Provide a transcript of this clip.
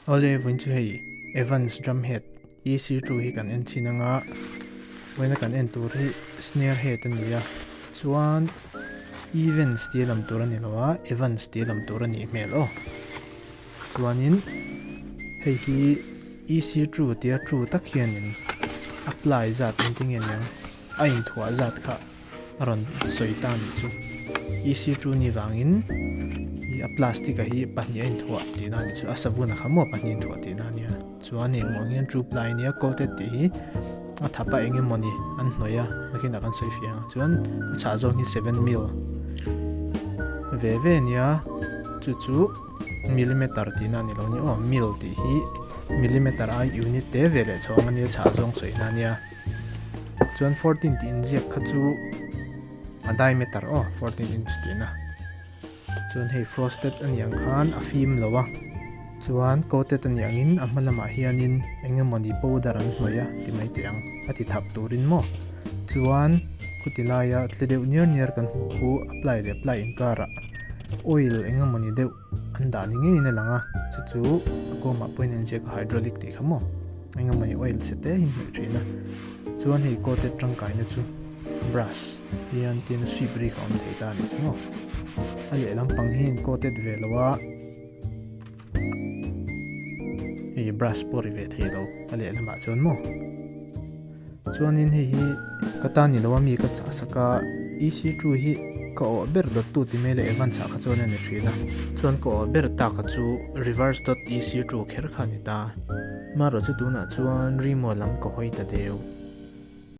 Awle vawiin chu hei Evans Drumhead EC2 hi kan en chhin anga vawiina kan en tur hi snare head a ni a chuan Evans tih a lam tur a ni lo a Evans tih a lam tur a nih hmel aw chuanin hei hi EC2 tia two tak hianin a ply zat engtin nge niang a inthuah zat kha a rawn sawi ta anih chu EC2 ni vangin ih a plastic a hi pahnih a inthuah tihna anih chu a savun a kha maw pahnih a inthuah tihna ania chuan hei hmuh ang hian two ply ania coated tih hi a thap a eng emawni an hnawih a nakinah kan sawi fiah ang chuan a chhah zawng hi seven mil ve ve ania chu chu millimeter tihna a ni lo nia aw mil tih hi millimeter ai unit te ve leh chhawng ania chhah zawng sawina ania. Chuan 14 tih inziak kha chu a diameter aw 14 inch tihna. Chuan hei frosted a nih ang khan a fim lo a. Chuan coated a nih angin a hma lamah hianin eng emawni powder an hnawih a ti mai teh ang a ti thap turin maw. Chuan khuti laia tle deuh niar niar kan hmuh khu a ply leh ply inkarah oil eng emawni deuh an dah ni ngeiin a lang a chu chu a kawmah pawhin an ziak a hydraulic tih kha maw. Eng emaw oil chhe te hi hmuh thin a chuan hei coated tangkaina chu brush hian tin sweep ri kha awm thei ta a ni chu maw a lehlam pang hi in coated ve lo a hei brush pawh ri ve thei lo a lehlamah chuan maw chuanin hei hi ka ta ni lo a mi ka chah sak a EC2 hi ka awh ber dawt tu ti mai leh Evans ah kha chuan a ni thin a chuan ka awh ber tak kha chu reverse dot EC2 kher kha a ni ta. Marawh chu tunah chuan Rimo lam ka hawi ta deuh.